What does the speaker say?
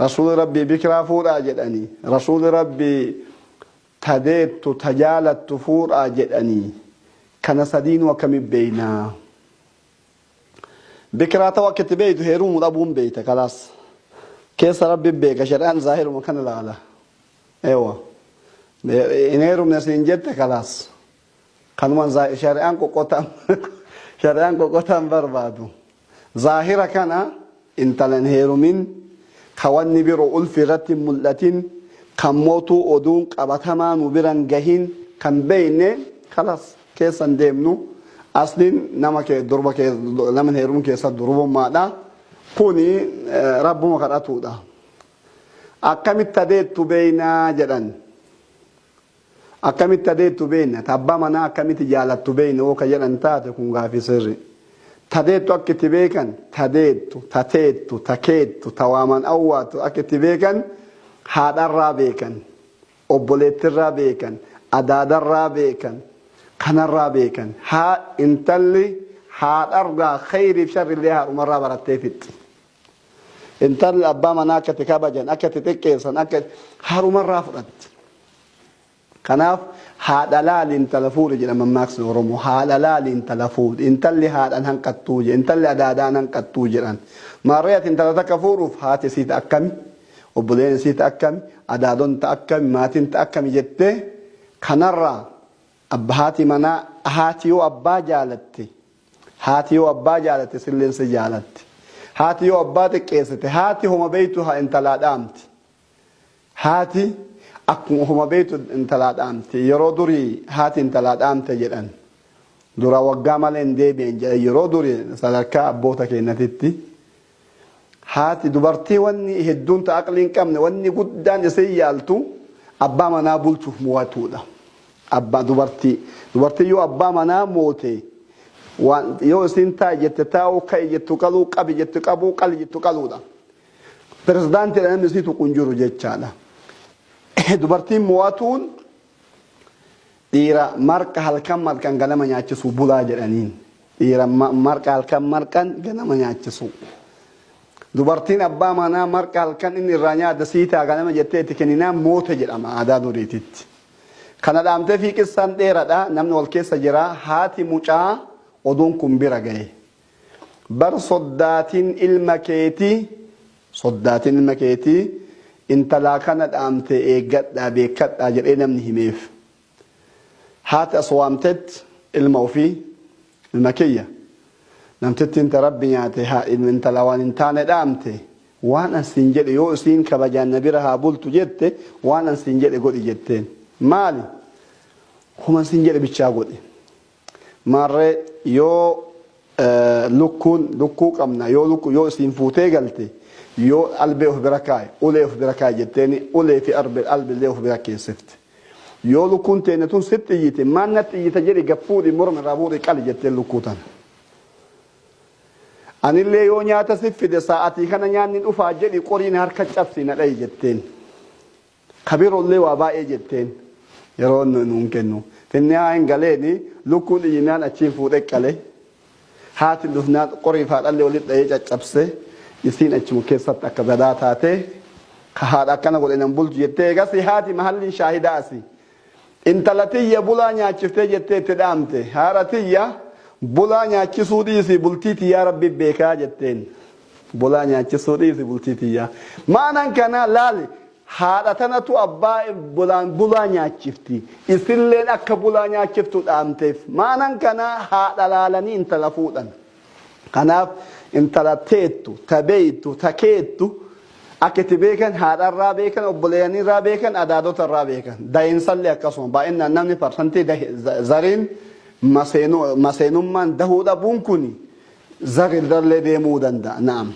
Rasuulli Rabbii bikraa fuudhaa jedhanii. Rasuulli Rabbii ta deettu ta jaalattu fuudhaa jedhanii. Kana sadiinuu akkamitti beeknaa? Bikraa ta'uu akka itti beektu heerumuu dhabuun beekta kalaas. Keessa Rabbi beeka, shari'aan zaahiruma kana laala. Eewa. Hin heerumne siin jette, kalaas. Kanumaan shari'aan qoqqotaan shari'aan qoqqotaan barbaadu. Zaahira kana intala hin heerumin, ka wanni biroo ulfi irratti hin mul'atin, kan mootuu oduun qabatamaa nu biran gahin kan beekne, kalaas keessa hin deemnu. Asliin nama kee durba kee nama hin heerumin keessa durbummaadha. Kuni Rabbuma kadhatuudha. Akkamitti adeettu beeknaa jedhan. Akkamitti adeettu beekna? Ta abbaa manaa akkamitti jaalattu beekna yoo ka jedhan taate, kun gaafii sirri. Ta deettu akka itti beekan, ta deettu, ta teettu, ta keettu, ta waaman awwaattu akka itti beekan haadharraa beekan, obboleettirraa beekan, adaadarraa beekan, kanarraa beekan. Haa intalli haadharraa kheyriif sharrillee haadhumarraa barattee fixxi. Intalli abbaa manaa akka itti kabajan, akka itti xiqqeessan, akka haadhumarraa fudhatti. Kanaaf haadha laali intala fuudhi jedha mammaaksni Oromoo. Haadha laali intala fuudhi. Intalli haadhan hanqattuu jedha. Intalli adaadaan hanqattuu jedhan. Maarree ati intala takka fuudhuuf haati isii ta akkami? Obboleen isii ta akkami? Adaadon ta akkami? Maatiin ta akkami jettee kanarraa abba haati manaa haati yoo abbaa jaalatte, haati yoo abbaa jaalatte silleen si jaalatti. Haati yoo abbaa xiqqeessite, haati homa beeytu haa intalaa dhaamti. Haati akkuma homa beeytu intalaa dhaamti. Yeroo durii haati intalaa dhaamte jedhan. Dura waggaa malee hin deebi'an jedhan yeroo durii sadarkaa abboota keenyatitti. Haati dubartii wanni hedduun ta aqlii hin qabne wanni guddaan isin yaaltu abbaa manaa bulchuuf mo'atuudha. Abbaa dubartii dubartii yoo abbaa manaa moote, waan yoo isin taa'i jette taa'uu, ka'i jettu qaluu, qabi jettu qabuu, qali jettu qaluudha. Pirezidaantiidha, namni isii tuqu hin jiru jechaadha. Dubartiin mo'atuun dhiira marqa halkan marqan ganama nyaachisuu bulaa jedhaniin. Dhiira marqa halkan marqan ganama nyaachisuu. Dubartiin abbaa manaa marqa halkan inni irraa nyaata sii ta'a ganama jettee itti kenninaan moote jedhama aadaa duriititti. Kana dhaamtee fi qissaan dheeradha, namni wal keessa jira. Haati mucaa oduun kun bira gahe. Bar soddaatiin ilma keetii, soddaatiin ilma keetii intalaa kana dhaamte, eeggadhaa, beekkadhaa jedhee namni himeef. Haati as waamtet ilma ofii, ilma kiyya, namtittiin ta Rabbi nyaate haa intala waan hin taane dhaamte, waan an siin jedhe yoo isiin kabajaan na bira haa bultu jette, waan an siin jedhe godhi jetteen. Maali? Human siin jedhe bichaa godhi. Maarree yoo lukkuun lukkuu qabna, yoo lukkuu yoo isiin fuutee galte, yoo albee of bira kaa'i, ulee of bira kaa'i jetteeni, ulee fi albillee of bira keessifte. Yoo lukkuun teenne tun sitti iyyite, maan natti iyyita jedhi, gad fuudhi, morma irraa fuudhi, qali jetteen lukkuu tana. Anillee yoo nyaata si fide, sa'atii kana nyaanni dhufaa jedhi, qoriin harka cabsi na dhayi jetteen. Ka biroollee waa baay'ee jetteen yeroo nuun kennu. Finni haa hin galeeni, lukkuun iyyinaan achiin fuudhee qale. Haati dhufnaan qorii fi haadhallee walitti dhahee caccabse. Isiin achuma keessatti akka badaa taate, ka haadha akkana godhe nan bulchu jettee eegas haati mahalliin shaahidaa asi. Intala tiyya bulaa nyaachiftee jettee itti dhaamte. Haadha tiyya, bulaa nyaachisuu dhiisi, bultii tiyyaa Rabbi beekaa jetteen. Bulaa nyaachisuu dhiisi, bultii tiyyaa. Maanan kana laali, haadha tanatu abbaa bulaan bulaa nyaachifti. Isilleen akka bulaa nyaachiftu dhaamteef. Maanan kana haadha laalanii intala fuudhan. Kanaaf intala teettu, ta beeytu, ta keettu akka itti beekan haadharraa beekan, obboleeyyanirraa beekan, adaadotarraa beekan. Dahinsallee akkasuma baay'inaan namni parsantii zariin maseenummaan dahuu dhabuun kun zarirrallee deemuu danda'a. Na'am.